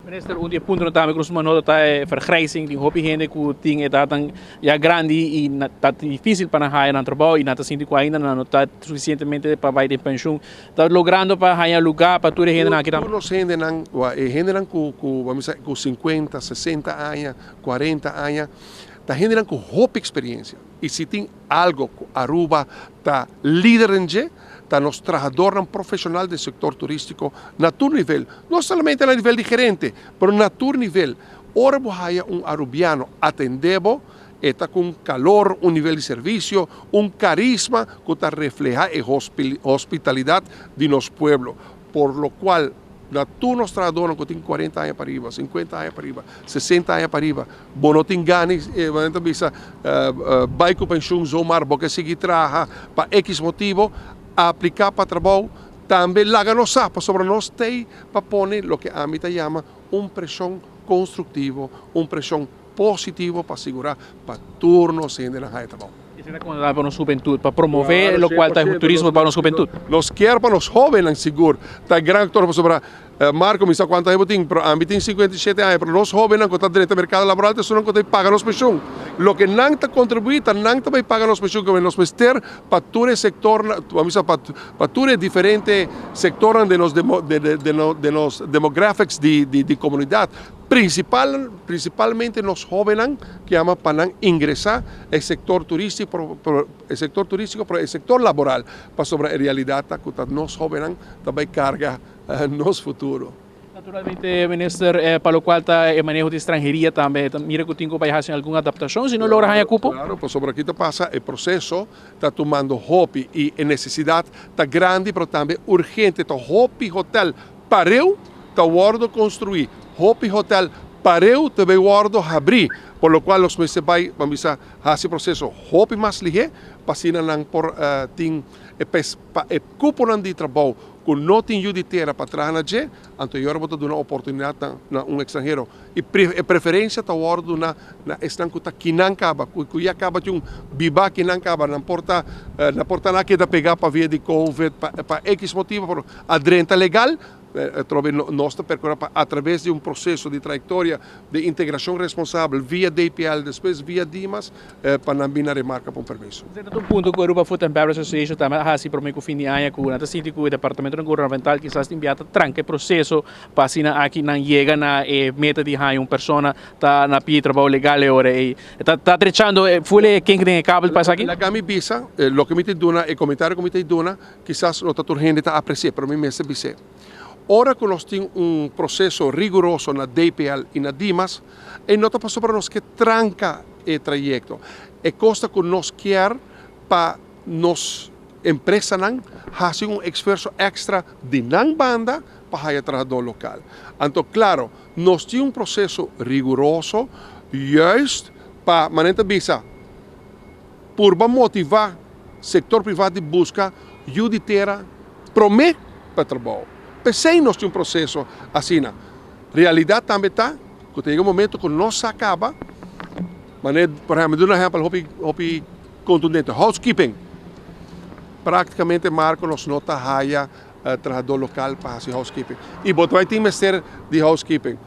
Minister, un di e puntonan tambe ku nos tuma nota ta e vergrijzing. Tin hopi hende ku tin edatnan ya grandi i ta difísil pa nan haya nan trabou i nan ta sinti ku ainda nan no ta sufisientemente pa bai den penshun. Ta logrando pa haña lugá pa tur e hendenan aki tambe? Tur nos hendenan, e hendenan ku ku bo a bisa ku sinkuenta, sesenta aña, kuarenta aña, ta hendenan ku hopi eksperensia. I si tin algo ku Aruba ta lider den dje, ta nos trahadornan profesional den sector turistico na tur nivel, no solamente na nivel di gerente, pero na tur nivel. Ora bo haya un Arubiano atende bo, e ta cu un calor, un nivel di servicio, un carisma cu ta refleha e hospitalidad di nos pueblo, por lo cual na tur nos trahadornan cu tin cuarenta aña pariba, cincuenta aña pariba, sesenta aña pariba, bo no tin gana y bo ta bisa bay cu pensioen zomaar, bo ke sigui traha pa X motibo, aplica pa trabou, tambe laga nos sa, pasobra nos t'ey pa pone loke ami ta yama un presion constructivo, un presion positivo pa sigura pa tur nos hendenan haya trabou. Esei ta konta pa nos hubentut, pa promove lokual ta e turismo pa nos hubentut. Nos kier pa nos hobennan sigur ta e gran aktor pasobra Marco mi sa kuantu aña bo tin pero ami tin 57 aña pero nos hobennan ku ta drenta merkado laboral ta esunnan ku ta paga nos penshun. Loke nan ta kontribuí ta nan ta bai paga nos penshun ku nos mester pa tur e sektornan mi sa pa tur e diferente sektornan den nos den nos demographics di komunidat. Principal, principalmente nos hobennan ke ama pa nan ingresa e sector turistico, e sector turistico, pero e sector laboral, pasobra e realidad ta cu ta nos hobennan ta bay carga nos futuro. Naturalmente, Minister, pa locual ta e maneho di stranheria tambe, ta mira cu tin cu bay haci algun adaptacion si no logra haña cupo? Claro, pasobra aki ta pasa e proceso ta tumando hopi y e necesidad ta grandi, pero tambe urgente, ta hopi hotel pareu ta wordo construi, hopi hotel pareu ta bay wordo habri, por lo cual nos mester bay, ban bisa, haci proceso hopi mas lihe pa asina nan por tin e pes pa e cuponan di trabou cu no tin yu di tera pa traha na dje, anto e ora bo ta duna oportunidad na un extranhero y e preferencia ta wordo duna na esnan cu ta kinan caba, cu ya caba tin un biba kinan caba, nan por ta nan por ta na keda pega pa via di covid, pa X motibo, pero a drenta legal. Atrobe nos ta percura pa a traves di un proceso di trayectoria di integracion responsabel via DPL, despues via Dimas, pa nan bin na remarca pa un permiso. Esei ta un punto cu Aruba Food and Beverage Association tambe a haci prome cu fin di aña cu nan ta sinti cu e departamentonan gubernamental kisas tin bia ta tranca e proceso pa asina aki nan yega na e meta di haña un persona ta na pie trabou legal e ora ei. Ta drechando full e kink den e kabel pa esaki? Laga mi bisa, loke mi ta duna, e comentario cu mi ta duna, Kisas no ta tur hende ta apresi'é, pero mi mester bis'é. Ora ku nos tin un proseso riguroso na DPL i na Dimas, e no ta pasobra nos ke tranka e trayekto. E kos ta ku nos kier pa nos empresanan hasi un esfuerso èkstra di nan banda pa haya trahadó lokal. Anto klaro, nos tin un proseso riguroso juist pa, manera ta bisa, Purba motivá sektor privá di buska yu di tera promé pa trabou. P'esei nos tin un proseso asina. Realidat tambe ta ku ta yega un momento ku no sa kaba, manera por ehèmpel, mi duna un ehèmpel hopi hopi kontundente, housekeeping. Práktikamente Marco nos no ta haya trahadó lokal pa hasi housekeeping. I bo ta bai tin mester di housekeeping.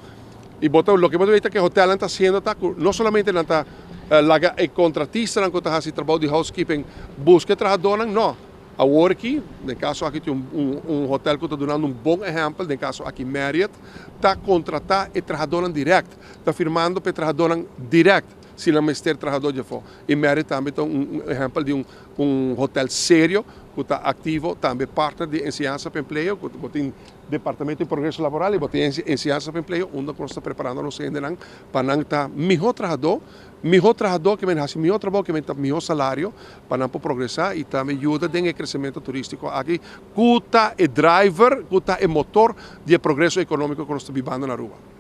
I bo ta loke bo ta weta ku e hotelnan ta hasiendo ta ku no solamente nan ta laga e kontratistanan ku ta hasi trabou di housekeeping buska e trahadónan, no. Awor aki, den kaso aki tin un un hotel ku ta dunando un bon ehèmpel, den kaso aki Marriott, ta kontratá e trahadónan dirèkt, ta firmando pa e trahadónan dirèkt si nan mester trahadó djafó. I Marriott tambe ta un ehèmpel di un un hotel serio ku ta aktivo, tambe partner di Enseñansa pa Empleo, ku bo tin Departamento di Progreso Laboral i bo tin Enseñansa pa Empleo unda ku nos ta preparando nos hendenan pa nan ta mihó trahadó, mihó trahadó ke men hasi mihó trabou, ke men ta mihó salario pa nan por progresá i tambe yuda den e kresementu turístiko aki ku ta e driver, ku ta e motor di e progreso ekonómiko ku nos ta bibando na Aruba.